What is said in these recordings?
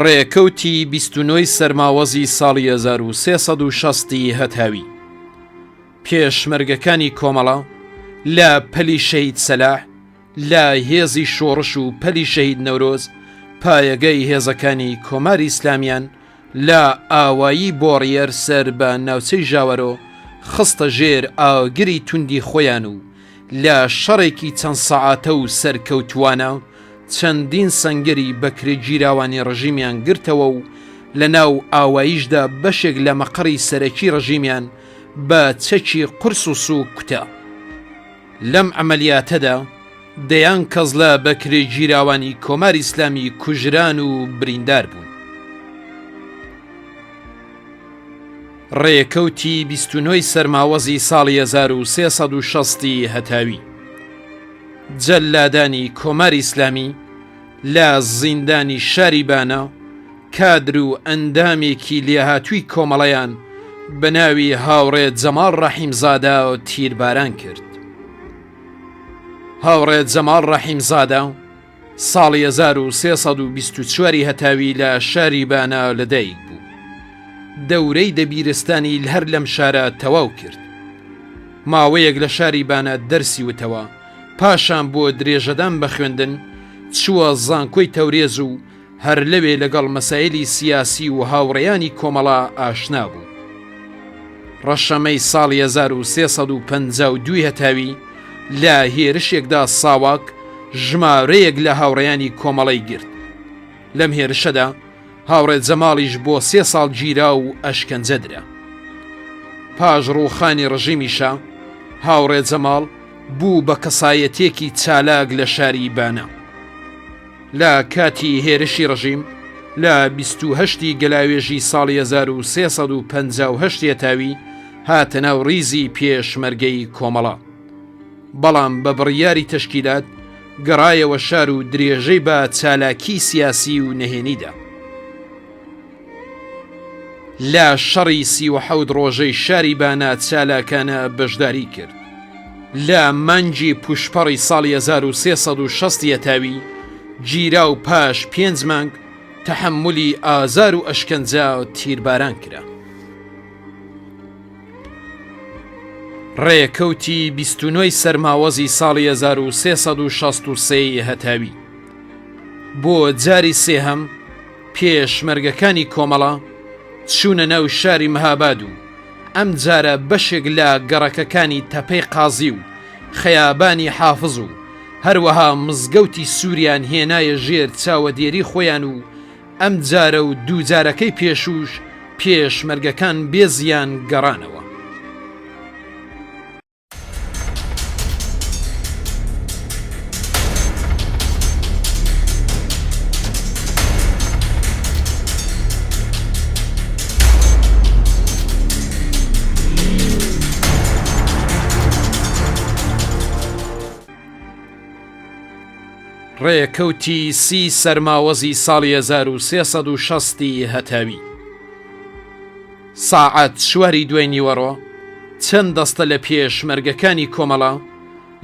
ڕێکەوتی 29 ی سەرماوەزی ساڵی 1360 ی هەتاوی پێشمەرگەکانی کۆمەڵە لە پەلی شەهید سەلاح لە هێزی شۆڕش و پەلی شەهید نەورۆز پایەگەی هێزەکانی کۆماری ئیسلامیان لە ئاوایی بۆڕیەر سەر بە ناوچەی ژاوەرۆ خستە ژێر ئاگری توندی خۆیان و لە شەڕێکی چەند سەعاتە و سەرکەوتووانە چەندین سەنگەری بەکرێگیراوانی ڕژیمیان گرتەوە و لە ناو ئاواییشدا بەشێک لە مەقەڕی سەرەکی ڕژیمیان بە چەکی قورس و سووک کوتا. لەم عەمەلیاتەدا دەیان کەس لە بەکرێگیراوانی کۆماری ئیسلامی کوژران و بریندار بوون. ڕێکەوتی 29 ی سەرماوەزی ساڵی 1360 ی هەتاوی جەللادانی کۆماری ئیسلامی لە زیندانی شاری بانە کادر و ئەندامێکی لێهاتووی کۆمەڵەیان بە ناوی هاوڕێ جەماڵ ڕەحیمزادە تیرباران کرد. هاوڕێ جەماڵ ڕەحیمزادە ساڵی 1324 هەتاوی لە شاری بانە لەدایک بوو. دەورەی دەبیرستانی هەر لەم شارە تەواو کرد. ماوەیەک لە شاری بانە دەرسی وتەوە، پاشان بۆ درێژەدان بە خوێندن چووە زانکۆی تەورێز و هەر لەوێ لەگەڵ مەسایلی سیاسی و هاوڕێیانی کۆمەڵە ئاشنا بوو. ڕەشەمەی ساڵی 1352 هەتاوی لە هێرشێکدا ساواک ژمارەیەک لە هاوڕێیانی کۆمەڵەی گرت. لەم هێرشەدا هاوڕێ جەماڵیش بۆ سێ ساڵ گیرا و ئەشکەنجە درا. پاش ڕووخانی ڕژیمی شا، هاوڕێ جەماڵ بوو بە کەسایەتییەکی چالاک لە شاری بانە. لە کاتی هێرشی ڕژیم لە 28 ی گەلاوێژی ساڵی 1358 هەتاوی هاتە ناو ڕیزی پێشمەرگەی کۆمەڵە. بەڵام بە بڕیاری تەشکیلات گەڕایەوە شار و درێژەی بە چالاکیی سیاسی و نهێنی دا. لە شەڕی 37 ڕۆژەی شاری بانە چالاکانە بەشداری کرد. لە مانگی پوشپەڕی ساڵی 1360 یەتاوی گیرا و پاش پێنج مانگ تەحەمولی ئازار و ئەشکەنجە تیرباران کرا. ڕێکەوتی 29 ی سەرماوەزی ساڵی 1363 ی هەتاوی بۆ جاری سێهەم پێشمەرگەکانی کۆمەڵە چوونە ناو شاری مهاباد و ئەم جارە بەشێک لە گەڕەکەکانی تەپەی قازی و خەیابانی حافز و هەروەها مزگەوتی سووریان هێنایە ژێر چاوەدێری خۆیان و ئەم جارە و دوو جارەکەی پێشووش پێشمەرگەکان بێ زیان گەڕانەوە. ڕێکەوتی سی سەرماوەزی ساڵی 1360 ی هەتاوی ساعەت چواری دوای نیوەڕۆ چەند دەستە لە پێشمەرگەکانی کۆمەڵە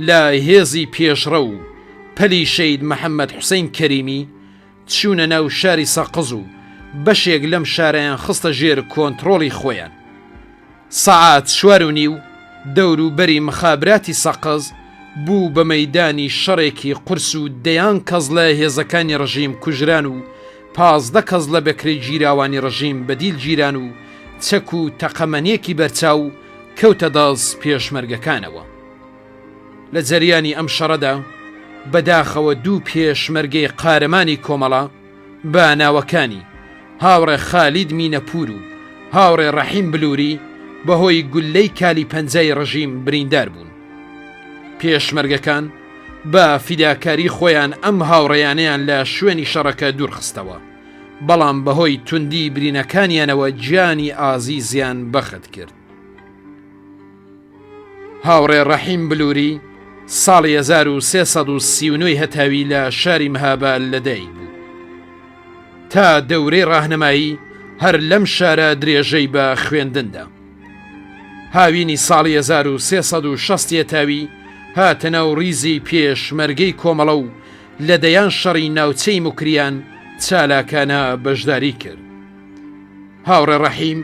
لە هێزی پێشڕەو و پەلی شەهید محەممەد حوسەین کەریمی چوونە ناو شاری سەقز و بەشێک لەم شارەیان خستە ژێر کۆنتڕۆڵی خۆیان. سەعات چوار و نیو دەوروبەری مخابراتی سەقز بوو بە مەیدانی شەڕێکی قورس و دەیان کەس لە هێزەکانی ڕژیم کوژران و 15 کەس لە بەکرێگیراوانی ڕژیم بە دیل گیران و چەک و تەقەمەنیەکی بەرچاو کەوتە دەست پێشمەرگەکانەوە. لە جەریانی ئەم شەڕەدا بەداخەوە دوو پێشمەرگەی قارەمانی کۆمەڵە بە ناوەکانی، هاوڕێ خالید مینەپوور و هاوڕێ ڕەحیم بلووری بەهۆی گوللەی کالی پەنجای ڕژیم بریندار بوون. پێشمەرگەکان بە فیداکاری خۆیان ئەم هاوڕێیانەیان لە شوێنی شەڕەکە دوورخستەوە، بەڵام بەهۆی توندی برینەکانیانەوە گیانی ئازیزیان بەخت کرد. هاوڕێ ڕەحیم بلووری ساڵی 1339 هەتاوی لە شاری مهاباد لەدایک بوو. تا دەورەی ڕاهنمایی هەر لەم شارە درێژەی بە خوێندن دا. هاوینی ساڵی 1360 هەتاوی هاتە ناو ڕیزی پێشمەرگەی کۆمەڵە و لە دەیان شەڕی ناوچەی موکریان چالاکانە بەشداری کرد. هاوڕێ ڕەحیم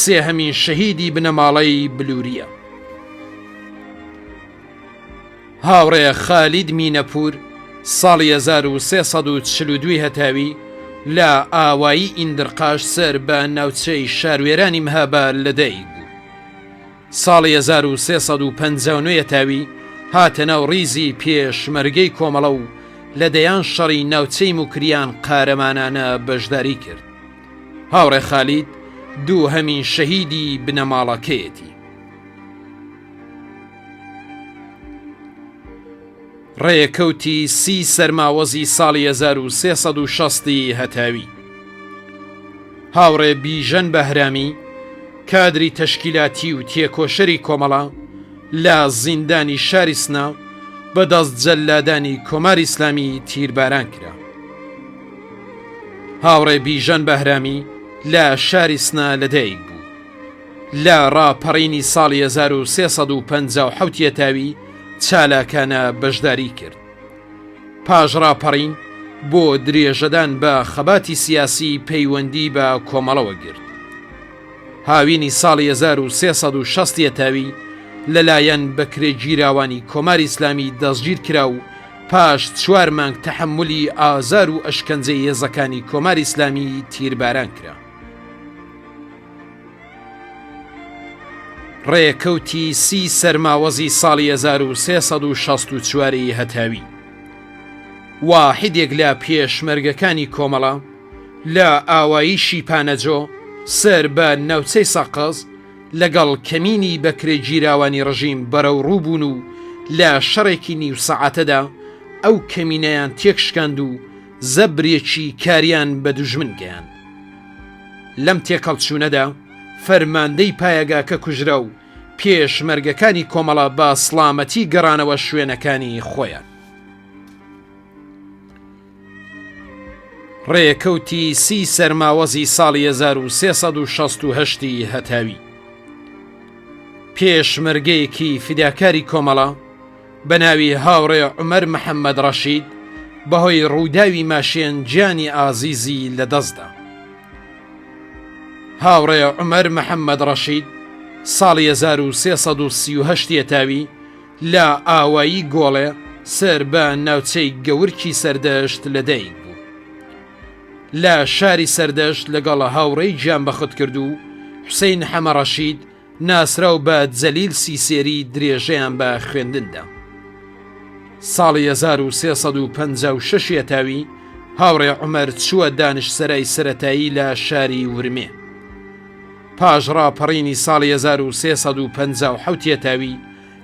سێهەمین شەهیدی بنەماڵەی بلوورییە. هاوڕێ خالید مینەپوور ساڵی 1342 هەتاوی لە ئاوایی ئیندرقاش سەر بە ناوچەی شاروێرانی مهاباد لەدایک بوو. ساڵی 1359 هەتاوی هاتە ناو ڕیزی پێشمەرگەی کۆمەڵە و لە دەیان شەڕی ناوچەی موکریان قارەمانانە بەشداری کرد. هاوڕێ خالید دووهەمین شەهیدی بنەماڵەکەیەتی. ڕێکەوتی سی سەرماوەزی ساڵی 1360 ی هەتاوی. هاوڕێ بیژەن بەهرامی، کادری تەشکیلاتی و تێکۆشەری کۆمەڵە، لە زیندانی شاری سنە بە دەست جەللادانی کۆماری ئیسلامی تیرباران کرا. هاوڕێ بیژەن بەهرامی لە شاری سنە لەدایک بوو. لە ڕاپەڕینی ساڵی 1357 یەتاوی چالاکانە بەشداری کرد. پاش ڕاپەڕین بۆ درێژەدان بە خەباتی سیاسی پەیوەندی بە کۆمەڵەوە گرت. هاوینی ساڵی 1360 یەتاوی لەلایەن بەکرێگیراوانی کۆماری ئیسلامی دەستگیر کرا و پاش چوار مانگ تەحەمولی ئازار و ئەشکەنجەی هێزەکانی کۆماری ئیسلامی تیرباران کرا. ڕێکەوتی سی سەرماوەزی ساڵی 1364 ی هەتاوی واحیدێک لە پێشمەرگەکانی کۆمەڵە لە ئاوایی شیپانەجۆ سەر بە ناوچەی سەقز لەگەڵ کەمینی بەکرێگیراوانی ڕژیم بەرەوڕوو بوون و لە شەڕێکی نیو سەعاتەدا ئەو کەمینەیان تێکشکاند و زەبرێکی کاریان بە دوژمن گەیاند. لەم تێکهەڵچوونەدا فەرماندەی پایەگاکە کوژرا و پێشمەرگەکانی کۆمەڵە بە سڵامەتی گەڕانەوە شوێنەکانی خۆیان. ڕێکەوتی سی سەرماوەزی ساڵی 1368 ی هەتاوی پێشمەرگەیەکی فیداکاری کۆمەڵە بە ناوی هاوڕێ عومەر محەممەد ڕەشید بەهۆی ڕووداوی ماشێن گیانی ئازیزی لەدەستدا. هاوڕێ عومەر محەممەد ڕەشید ساڵی 1338 یەتاوی لە ئاوایی گۆڵێ سەر بە ناوچەی گەورکی سەردەشت لەدایک بوو. لە شاری سەردەشت لەگەڵ هاوڕێی گیانبەختکردوو حوسەین حەمەڕەشید ناسراو بە جەلیل سیسێری درێژەیان بە خوێندن دا. ساڵی 1356 یەتاوی هاوڕێ عومەر چووە دانشسەرای سەرەتایی لە شاری ورمێ. پاش ڕاپەڕینی ساڵی 1357 یەتاوی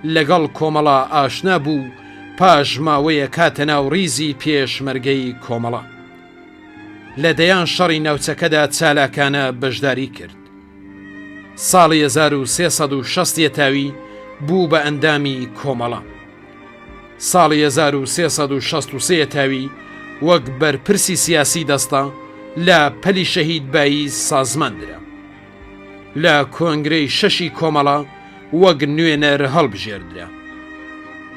لەگەڵ کۆمەڵە ئاشنا بوو و پاش ماوەیەک هاتە ناو ڕیزی پێشمەرگەی کۆمەڵە. لە دەیان شەڕی ناوچەکەدا چالاکانە بەشداری کرد. ساڵی 1360 یەتاوی بوو بە ئەندامی کۆمەڵە. ساڵی 1363 یەتاوی وەک بەرپرسی سیاسی دەستە لە پەلی شەهید باییز سازمان درا. لە کۆنگرەی شەشی کۆمەڵە وەک نوێنەر هەڵبژێردرا.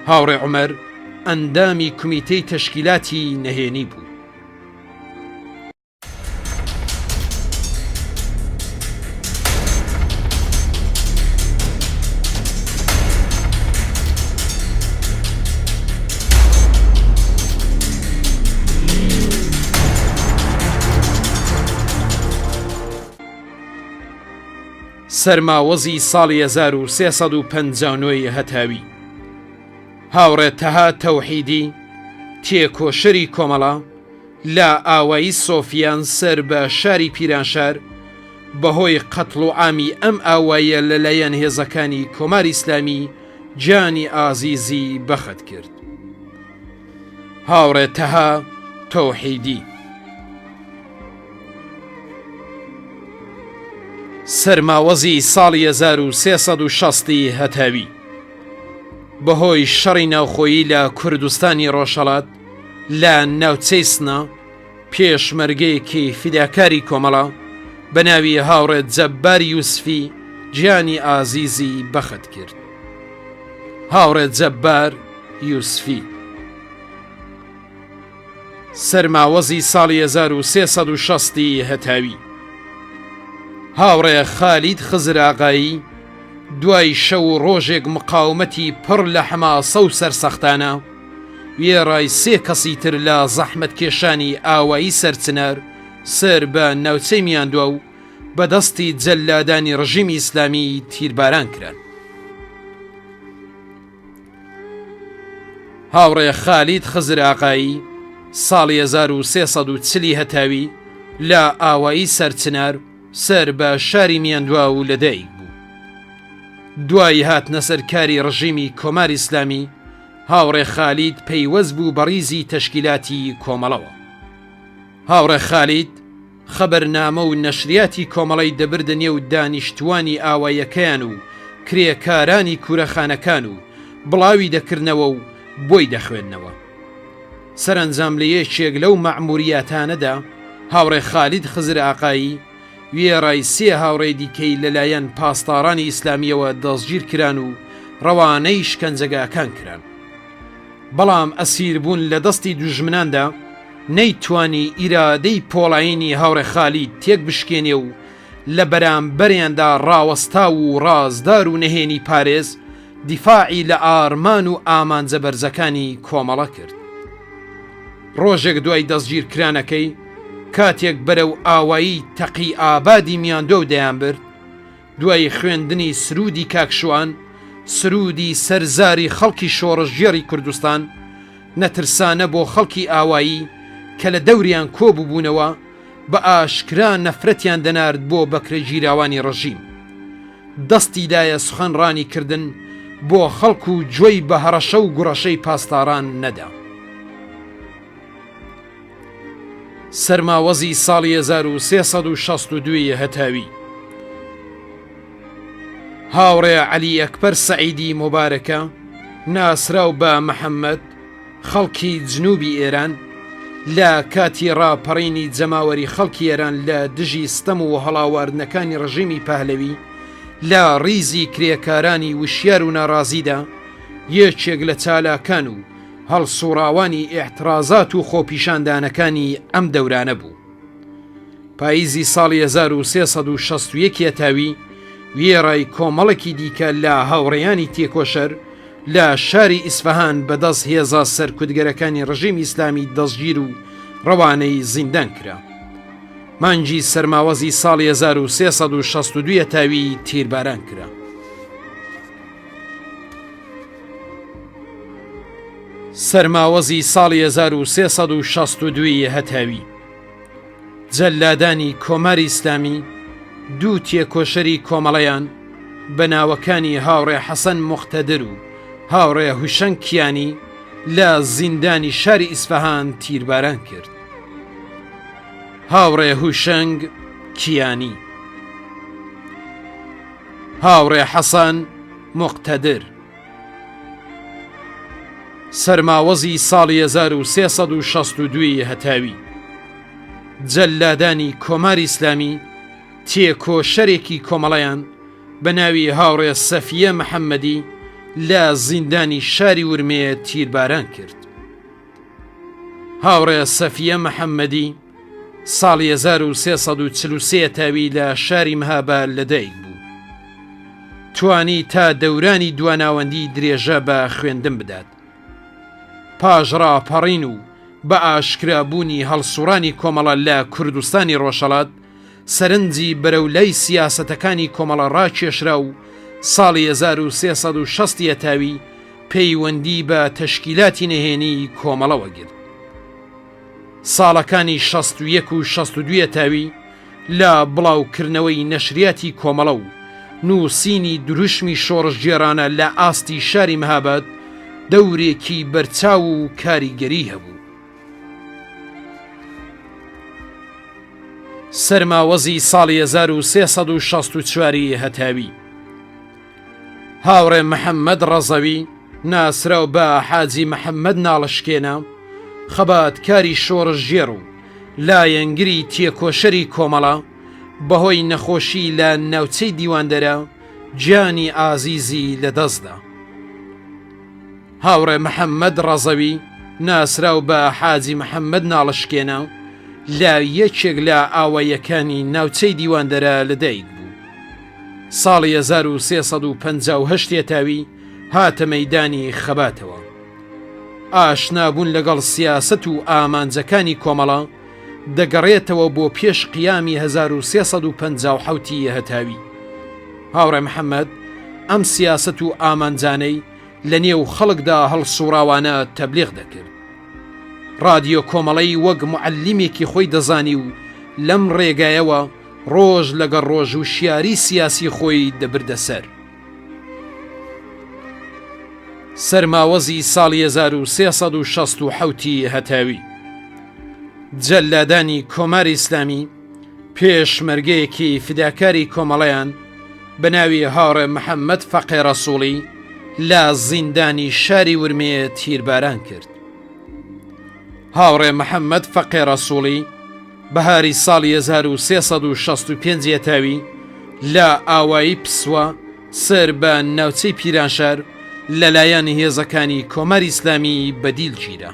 هاوڕێ عومەر ئەندامی کومیتەی تەشکیلاتی نەهێنی بوو. سەرماوەزی ساڵی 1359 ی هەتاوی هاوڕێ تەها تەوحیدی تێکۆشەری کۆمەڵە لە ئاوایی سۆفیان سەر بە شاری پیرانشار بەهۆی قەتڵ و عامی ئەم ئاواییە لەلایەن هێزەکانی کۆماری ئیسلامی گیانی ئازیزی بەخت کرد. هاوڕێ تەها تۆحیدی. سەرماوەزی ساڵی 1360 ی هەتاوی بەهۆی شەڕی ناوخۆیی لە کوردستانی ڕۆژهەڵات لە ناوچەی سنە پێشمەرگەیەکی فیداکاری کۆمەڵە بە ناوی هاوڕێ جەبار یوسفی گیانی ئازیزی بەخت کرد. هاوڕێ جەبار یوسفی. سەرماوەزی ساڵی 1360 ی هەتاوی. هاوڕێ خالید خزر ئاغایی دوای شەو و ڕۆژێک مقاومەتی پڕ لە حەماسە و سەرسەختانە، وێڕای سێ کەسی تر لە زەحمەتکێشانی ئاوایی سەرچنار سەر بە ناوچەی میاندواو بە دەستی جەللادانی ڕژیمی ئیسلامی تیرباران کران. هاوڕێ خالید خزر ئاقایی ساڵی 1340 ی هەتاوی لە ئاوایی سەرچنار سەر بە شاری میاندواو لەدایک بوو. دوای هاتنە سەر کاری ڕژیمی کۆماری ئیسلامی، هاوڕێ خالید پەیوەست بوو بە ڕیزی تەشکیلاتی کۆمەڵەوە. هاوڕێ خالید خەبەرنامە و نەشریاتی کۆمەڵەی دەبردە نێو دانیشتووانی ئاواییەکەیان و کرێکارانی کوورەخانەکان و بڵاوی دەکردنەوە و بۆی دەخوێندنەوە. سەرەنجام لە یەکێک لەو مەعمووریاتانەدا هاوڕێ خالید خزر ئاقایی وێڕای سێ هاوڕێی دیکەی لەلایەن پاسدارانی ئیسلامییەوە دەستگیر کران و ڕەوانەی شکەنجەگاکان کران. بەڵام ئەسیربوون لە دەستی دوژمناندا نەیتوانی ئیرادەی پۆڵایینی هاوڕێ خالید تێکبشکێنێ و لە بەرامبەریاندا ڕاوەستاو و ڕازدار و نەهێنی پارێز دیفاعی لە ئارمان و ئامانجە بەرزەکانی کۆمەڵە کرد. ڕۆژێک دوای دەستگیرکرانەکەی، کاتێک بەرەو ئاوایی تەقی ئابادی میاندۆو دەیانبرد، دوای خوێندنی سروودی کاک شوان، سروودی سەر زاری خەڵکی شۆڕشگێڕی کوردستان، نەترسانە بۆ خەڵکی ئاوایی کە لە دەوریان کۆ بووبوونەوە، بە ئاشکرا نەفرەتیان دەنارد بۆ بەکرێگیراوانی ڕژیم. دەستی دایە سوخەنڕانی کردن بۆ خەڵک و گوێی بە هەڕەشە و گوڕەشەی پاسداران نەدا. سەرماوەزی ساڵی 1362 ی هەتاوی. هاوڕێ عەلی ئەکبەر سەعیدی موبارەکە، ناسراو بە محەممەد، خەڵکی جنوبی ئێران، لە کاتی ڕاپەڕینی جەماوەری خەڵکی ئێران لە دژی ستەم و هەڵاواردنەکانی ڕژیمی پەهلەوی، لە ڕیزی کرێکارانی وشیار و ناڕازیدا، یەکێک لە چالاکان و هەڵسوڕاوانی ئیعتڕازات و خۆپیشاندانەکانی ئەم دەورانە بوو. پاییزی ساڵی 1361 یەتاوی، وێڕای کۆمەڵێکی دیکە لە هاوڕێیانی تێکۆشەر لە شاری ئیسفەهان بە دەست هێزە سەرکوتگەرەکانی ڕژیمی ئیسلامی دەستگیر و ڕەوانەی زیندان کرا. مانگی سەرماوەزی ساڵی 1362 یەتاوی تیرباران کرا. سەرماوەزی ساڵی 1362 ی هەتاوی جەلادانی کۆماری ئیسلامی دوو تێکۆشەری کۆمەڵەیان بە ناوەکانی هاوڕێ حەسەن موقتەدر و هاوڕێ هوشەنگ کیانی لە زیندانی شاری ئیسفەهان تیرباران کرد. هاوڕێ هوشەنگ کیانی. هاوڕێ حەسەن موقتەدر. سەرماوەزی ساڵی 1362 ی هەتاوی جەللادانی کۆماری ئیسلامی تێکۆشەرێکی کۆمەڵەیان بە ناوی هاوڕێ سەفیە محەممەدی لە زیندانی شاری ورمێ تیرباران کرد. هاوڕێ سەفیە محەممەدی ساڵی 1343 تاوی لە شاری مهاباد لەدایک بوو. توانی تا دەورانی دواناوەندی درێژە بە خوێندن بدات. پاش ڕاپەڕین و بە ئاشکرا بوونی هەڵسوڕانی کۆمەڵە لە کوردستانی ڕۆژهەڵات، سەرنجی بەرەو لای سیاسەتەکانی کۆمەڵە ڕاکێشرا و ساڵی 1360 یەتاوی پەیوەندی بە تەشکیلاتی نهێنیی کۆمەڵەوە گرت. ساڵەکانی 61 و 62 یەتاوی لە بڵاوکردنەوەی نەشریاتی کۆمەڵە و نووسینی دروشمی شۆڕشگێڕانە لە ئاستی شاری مهاباد دەورێکی بەرچاو و کاریگەری هەبوو. سەرماوەزی ساڵی 1364 ی هەتاوی هاوڕێ محەممەد ڕەزەوی ناسراو بە حاجی محەممەد ناڵەشکێنە خەباتکاری شۆڕشگێڕ و لایەنگری تێکۆشەری کۆمەڵە بەهۆی نەخۆشی لە ناوچەی دیواندەرە گیانی ئازیزی لەدەستدا. هاوڕێ محەممەد ڕەزەوی. ناسراو بە حاجی محەممەد ناڵەشکێنە لە یەکێک لە ئاواییەکانی ناوچەی دیواندەرە لەدایک بوو. ساڵی 1358 هەتاوی هاتە مەیدانی خەباتەوە. ئاشنابوون لەگەڵ سیاسەت و ئامانجەکانی کۆمەڵە دەگەڕێتەوە بۆ پێش قیامی 1357 ی هەتاوی. هاوڕێ محەممەد ئەم سیاسەت و ئامانجانەی لە نێو خەڵکدا هەڵسوڕاوانە تەبلیغ دەکرد. ڕادیۆ کۆمەڵەی وەک موعەلیمێکی خۆی دەزانی و لەم ڕێگایەوە ڕۆژ لەگەڵ ڕۆژ وشیاری سیاسی خۆی دەبردە سەر. سەرماوەزی ساڵی 1367 ی هەتاوی جەلادانی کۆماری ئیسلامی پێشمەرگەیەکی فیداکاری کۆمەڵەیان بە ناوی هاوڕێ محەممەد فەقێ ڕەسووڵی لە زیندانی شاری ورمێ تیرباران کرد. هاوڕێ محەممەد فەقێ ڕەسووڵی بەهاری ساڵی 1365 یەتاوی لە ئاوایی پسوە سەر بە ناوچەی پیرانشار لەلایەن هێزەکانی کۆماری ئیسلامی بەدیل گیرا.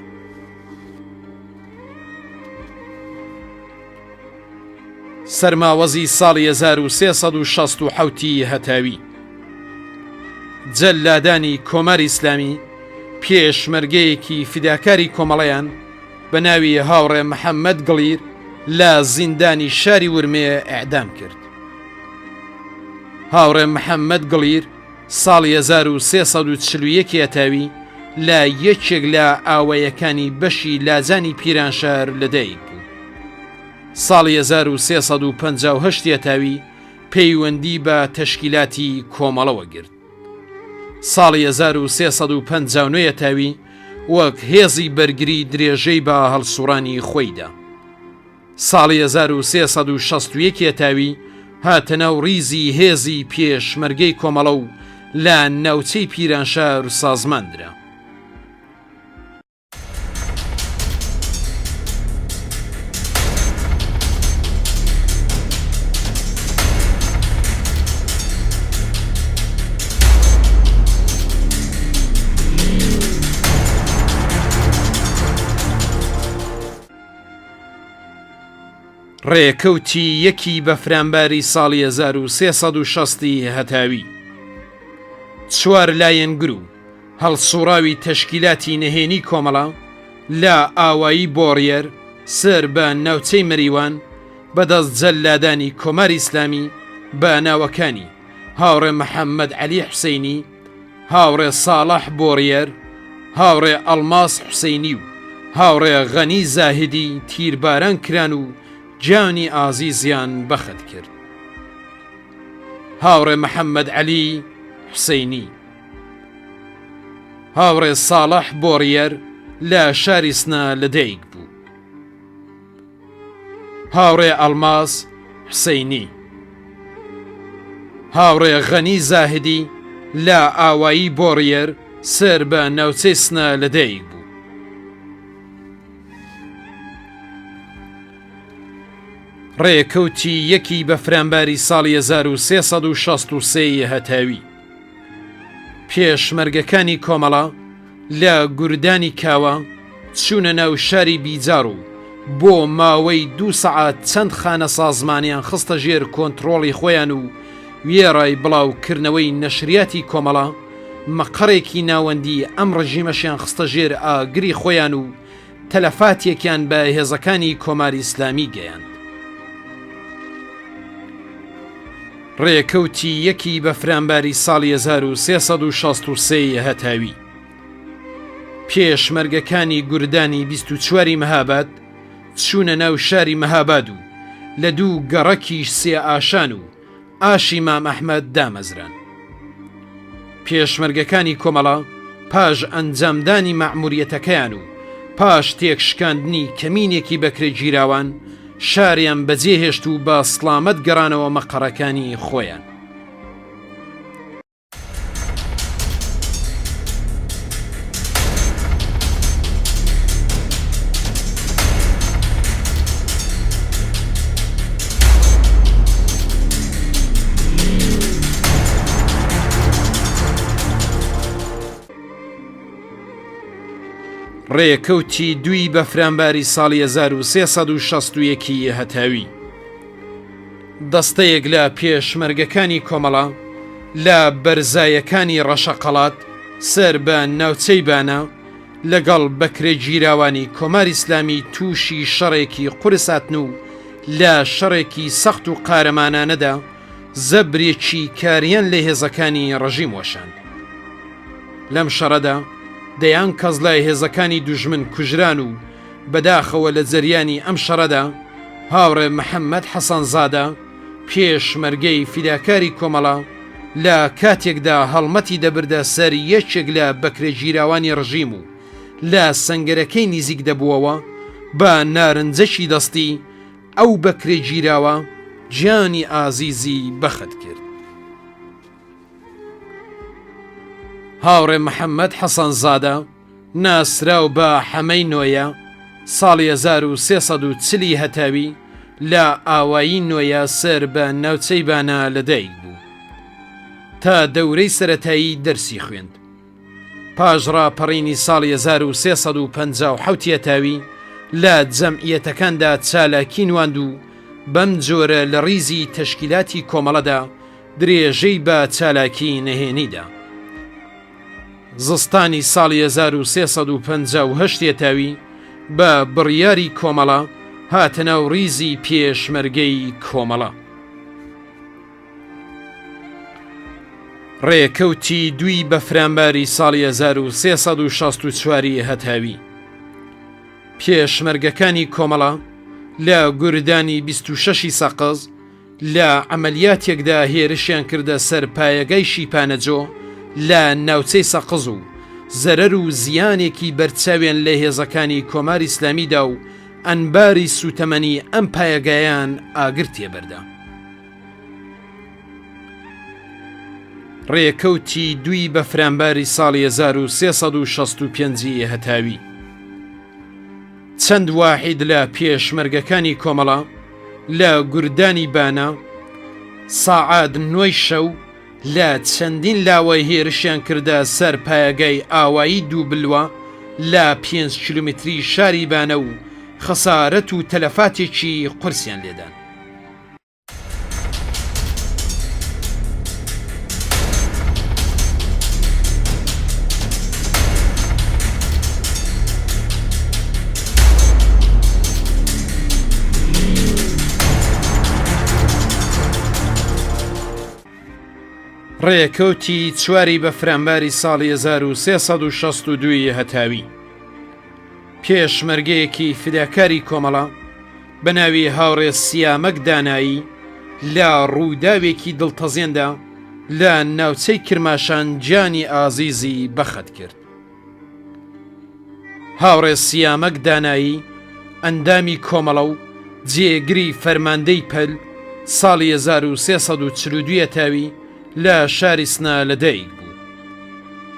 سەرماوەزی ساڵی 1367 ی هەتاوی جەلادانی کۆماری ئیسلامی پێشمەرگەیەکی فیداکاری کۆمەڵەیان بە ناوی هاوڕێ محەممەد گڵیر لە زیندانی شاری ورمێ ئەعدام کرد. هاوڕێ محەممەد گڵیر ساڵی 1341 هەتاوی لە یەکێک لە ئاوایەکانی بەشی لاجانی پیرانشار لەدایک بوو. ساڵی 1358 هەتاوی پەیوەندی بە تەشکیلاتی کۆمەڵەوە گرت. ساڵی 1359 هەتاوی وەک هێزی بەرگری درێژەی بە هەڵسوڕانی خۆیدا. ساڵی 1361 هەتاوی هاتە ناو ڕیزی هێزی پێشمەرگەی کۆمەڵە و لە ناوچەی پیرانشار سازمان درا. ڕێکەوتی یەکی بەفرانباری ساڵی 1360 ی هەتاوی چوار لایەنگر و هەڵسوڕاوی تەشکیلاتی نهێنی کۆمەڵە لە ئاوایی بۆڕیەر سەر بە ناوچەی مەریوان بە دەست جەللادانی کۆماری ئیسلامی بە ناوەکانی هاوڕێ محەممەد عەلی حوسەینی، هاوڕێ ساڵح بۆڕیەر، هاوڕێ ئەڵماس حوسەینی و هاوڕێ غەنی زاهیدی تیرباران کران و گیانی ئازیزیان بەخت کرد. هاوڕێ محەممەد عەلی حوسەینی. هاوڕێ ساڵح بۆڕیەر لە شاری سنە لەدایک بوو. هاوڕێ ئەڵماس حوسەینی. هاوڕێ غەنی زاهدی لە ئاوایی بۆڕیەر سەر بە ناوچەی سنە لەدایک بوو. ڕێکەوتی یەکی بەفرانباری ساڵی 1363 ی هەتاوی پێشمەرگەکانی کۆمەڵە لە گوردانی کاوە چوونە ناو شاری بیجاڕ و بۆ ماوەی دوو سەعات چەند خانە سازمانیان خستە ژێر کۆنتڕۆڵی خۆیان و وێڕای بڵاوکردنەوەی نەشریاتی کۆمەڵە مەقەڕێکی ناوەندی ئەم ڕژیمەشیان خستە ژێر ئاگری خۆیان و تەلەفاتێکیان بە هێزەکانی کۆماری ئیسلامی گەیاند. ڕێکەوتی یەکی بەفرانباری ساڵی 1363 ی هەتاوی پێشمەرگەکانی گوردانی 24 ی مەهاباد چوونە ناو شاری مەهاباد و لە دوو گەڕەکی سێ ئاشان و ئاشی مام ئەحمەد دامەزران. پێشمەرگەکانی کۆمەڵە پاش ئەنجامدانی مەعموریەتەکەیان و پاش تێکشکاندنی کەمینێکی بەکرێگیراوان شاریان بەجێهێشت و بە سڵامەت گەڕانەوە مەقەڕەکانی خۆیان. ڕێکەوتی دووی بەفرانباری ساڵی 1361 ی هەتاوی. دەستەیەک لە پێشمەرگەکانی کۆمەڵە لە بەرزایەکانی ڕەشەقەڵات سەر بە ناوچەی بانە لەگەڵ بەکرێگیراوانی کۆماری ئیسلامی تووشی شەڕێکی قورس هاتن و لە شەڕێکی سەخت و قارەمانانەدا زەبرێکی کاریان لە هێزەکانی ڕژیم وەشاند. لەم شەڕەدا دەیان کەس لە هێزەکانی دوژمن کوژران و بەداخەوە لە جەریانی ئەم شەڕەدا هاوڕێ محەممەد حەسەنزادە پێشمەرگەی فیداکاری کۆمەڵە لە کاتێکدا هەڵمەتی دەبردە سەر یەکێک لە بەکرێگیراوانی ڕژیم و لە سەنگەرەکەی نیزیک دەبووەوە بە نارنجەکی دەستی ئەو بەکرێگیراوە گیانی ئازیزی بەخت کرد. هاوڕێ محەممەد حەسەنزادە ناسراو بە حەمەی نۆیە ساڵی 1340 ی هەتاوی لە ئاوایی نۆیە سەر بە ناوچەی بانە لەدایک بوو. تا دەورەی سەرەتایی دەرسی خوێند. پاش ڕاپەڕینی ساڵی 1357 هەتاوی لە جەمعیەتەکاندا چالاکی نواند و بەم جۆرە لە ڕیزی تەشکیلاتی کۆمەڵەدا درێژەی بە چالاکی نەهێنی دا. زستانی ساڵی 1358 هەتاوی بە بڕیاری کۆمەڵە هاتە ناو ڕیزی پێشمەرگەی کۆمەڵە. ڕێکەوتی دووی بەفرانباری ساڵی 1364 ی هەتاوی پێشمەرگەکانی کۆمەڵە لە گوردانی 26 ی سەقز لە عەمەلیاتێکدا هێرشیان کردە سەر پایەگای شیپانەجۆ لە ناوچەی سەقز و زەرەر و زیانێکی بەرچاویان لە هێزەکانی کۆماری ئیسلامی دا و ئەنباری سووتەمەنی ئەم پایەگایان ئاگر تێبەردا. ڕێکەوتی دووی بەفرانباری ساڵی 1365 ی هەتاوی چەند واحید لە پێشمەرگەکانی کۆمەڵە لە گوردانی بانە ساعات نۆی شەو لە چەندین لاوە هێرشیان کردە سەر پایەگای ئاوایی دووبلوە لە پێنج کیلومتری شاری بانە و خەسارەت و تەلەفاتێکی قورسیان لێدان. ڕێکەوتی چواری بەفرانباری ساڵی 1362 ی هەتاوی پێشمەرگەیەکی فیداکاری کۆمەڵە بە ناوی هاوڕێ سیامەک دانایی لە ڕووداوێکی دڵتەزێندا لە ناوچەی کرماشان گیانی ئازیزی بەخت کرد. هاوڕێ سیامەک دانایی ئەندامی کۆمەڵە و جێگری فەرماندەی پەل ساڵی 1342 تاوی لە شاری سنە لەدایک بوو.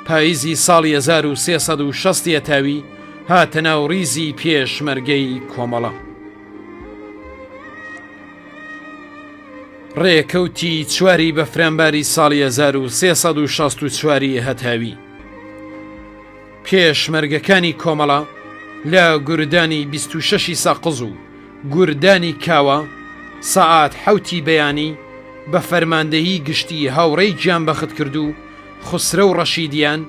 پاییزی ساڵی 1360 هەتاوی هاتە ناو ڕیزی پێشمەرگەی کۆمەڵە. ڕێکەوتی چواری بەفرانباری ساڵی 1364 هەتاوی پێشمەرگەکانی کۆمەڵە لە گوردانی 26 سەقز و گوردانی کاوە سەعات حەوتی بەیانی بە فەرماندەیی گشتی هاوڕێی گیانبەختکردوو خوسرەو ڕەشیدیان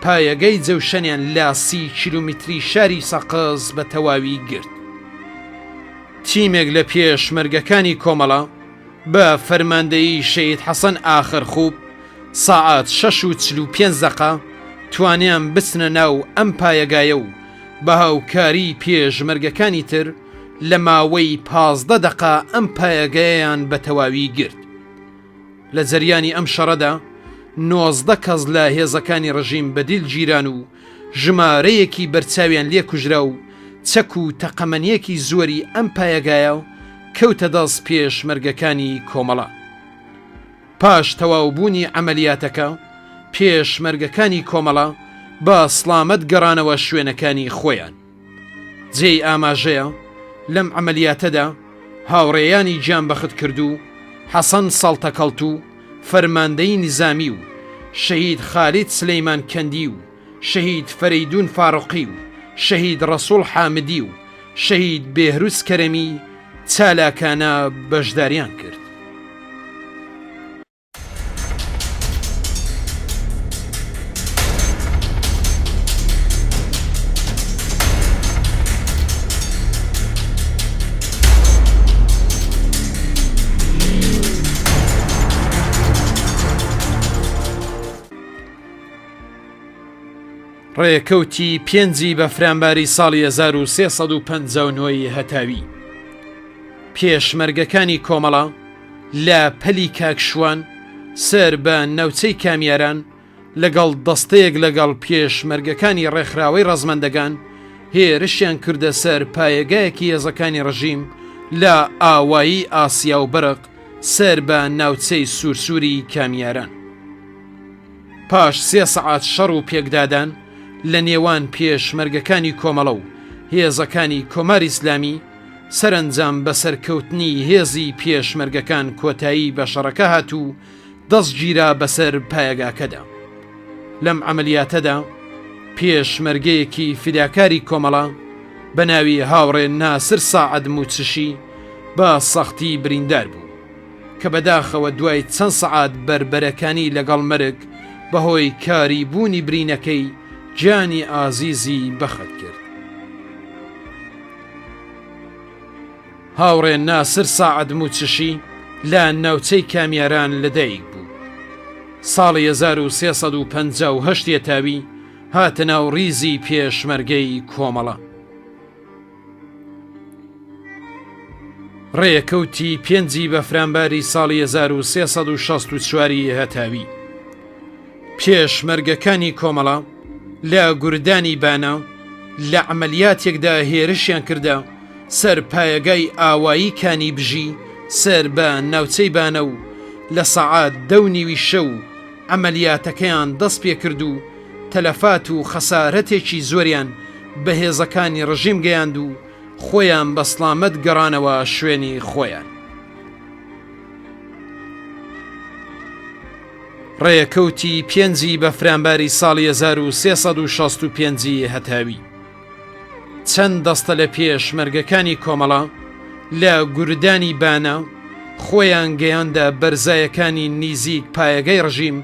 پایەگای جەوشەنیان لە سی کیلومیتری شاری سەقز بە تەواوی گرت. تیمێک لە پێشمەرگەکانی کۆمەڵە بە فەرماندەیی شەهید حەسەن ئاخرخوب سەعات شەش و 45 دەقە توانیان بچنە ناو ئەم پایەگایە و بە هاوکاری پێشمەرگەکانی تر لە ماوەی 15 دەقە ئەم پایەگایەیان بە تەواوی گرت. لە جەریانی ئەم شەڕەدا 19 کەس لە هێزەکانی ڕژیم بە دیل گیران و ژمارەیەکی بەرچاویان لێ کوژرا و چەک و تەقەمەنییەکی زۆری ئەم پایەگایە کەوتە دەست پێشمەرگەکانی کۆمەڵە. پاش تەواوبوونی عەمەلیاتەکە، پێشمەرگەکانی کۆمەڵە بە سڵامەت گەڕانەوە شوێنەکانی خۆیان. جێی ئاماژەیە، لەم عەمەلیاتەدا هاوڕێیانی گیانبەختکردوو حەسەن سەڵتەکەڵتوو، فەرماندەی نیزامی و شەهید خالید سلەیمان کەندی و شەهید فەرەیدوون فاروقی و. شەهید ڕەسووڵ حامدی و شەهید بێهروز کەرەمی چالاکانە بەشداریان کرد. ڕێکەوتی پێنجی بەفرانباری ساڵی 1359 ی هەتاوی پێشمەرگەکانی کۆمەڵە لە پەلی کاک شوان سەر بە ناوچەی کامیاران لەگەڵ دەستەیەک لەگەڵ پێشمەرگەکانی ڕێکخراوەی ڕەزمەندەگان هێرشیان کردە سەر پایەگایەکی هێزەکانی ڕژیم لە ئاوایی ئاسیا و بەرق سەر بە ناوچەی سوورسووری کامیاران. پاش سێ سەعات شەڕ و پێکدادان لە نێوان پێشمەرگەکانی کۆمەڵە و هێزەکانی کۆماری ئیسلامی، سەرەنجام بە سەرکەوتنی هێزی پێشمەرگەکان کۆتایی بە شەڕەکە هات و دەست گیرا بەسەر پایەگاکەدا. لەم عەمەلیاتەدا پێشمەرگەیەکی فیداکاری کۆمەڵە بە ناوی هاوڕێ ناسر ساعد موچشی بە سەختی بریندار بوو. کە بەداخەوە دوای چەند سەعات بەربەرەکانی لەگەڵ مەرگ بەهۆی کاری بوونی برینەکەی گیانی ئازیزی بەخت کرد. هاوڕێ ناسر ساعد موچشی لە ناوچەی کامیاران لەدایک بوو. ساڵی 1358 یەتاوی هاتە ناو ڕیزی پێشمەرگەی کۆمەڵە. ڕێکەوتی پێنجی بەفرانباری ساڵی 1364 ی هەتاوی پێشمەرگەکانی کۆمەڵە لە گوردانی بانە لە عەمەلیاتێکدا هێرشیان کردە سەر پایەگای ئاوایی کانی بژی سەر بە ناوچەی بانە و لە سەعات دە و نیوی شەو عەمەلیاتەکەیان دەست پێکرد و تەلەفات و خەسارەتێکی زۆریان بە هێزەکانی ڕژیم گەیاند و خۆیان بە سڵامەت گەڕانەوە شوێنی خۆیان. ڕێکەوتی پێنجی بەفرانباری ساڵی 1365 ی هەتاوی چەند دەستە لە پێشمەرگەکانی کۆمەڵە لە گوردانی بانە خۆیان گەیاندە بەرزایەکانی نیزیک پایەگای ڕژیم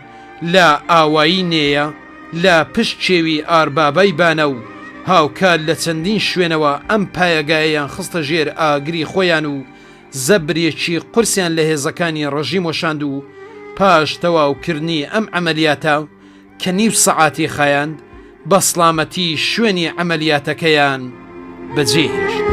لە ئاوایی نێیە لە پشت کێوی ئاربابای بانە و هاوکات لە چەندین شوێنەوە ئەم پایەگایەیان خستە ژێر ئاگری خۆیان و زەبرێکی قورسیان لە هێزەکانی ڕژیم وەشاند و پاش تەواوکردنی ئەم عەمەلیاتە کە نیو سەعاتی خایاند بە سڵامەتی شوێنی عەمەلیاتەکەیان بەجێهێشت.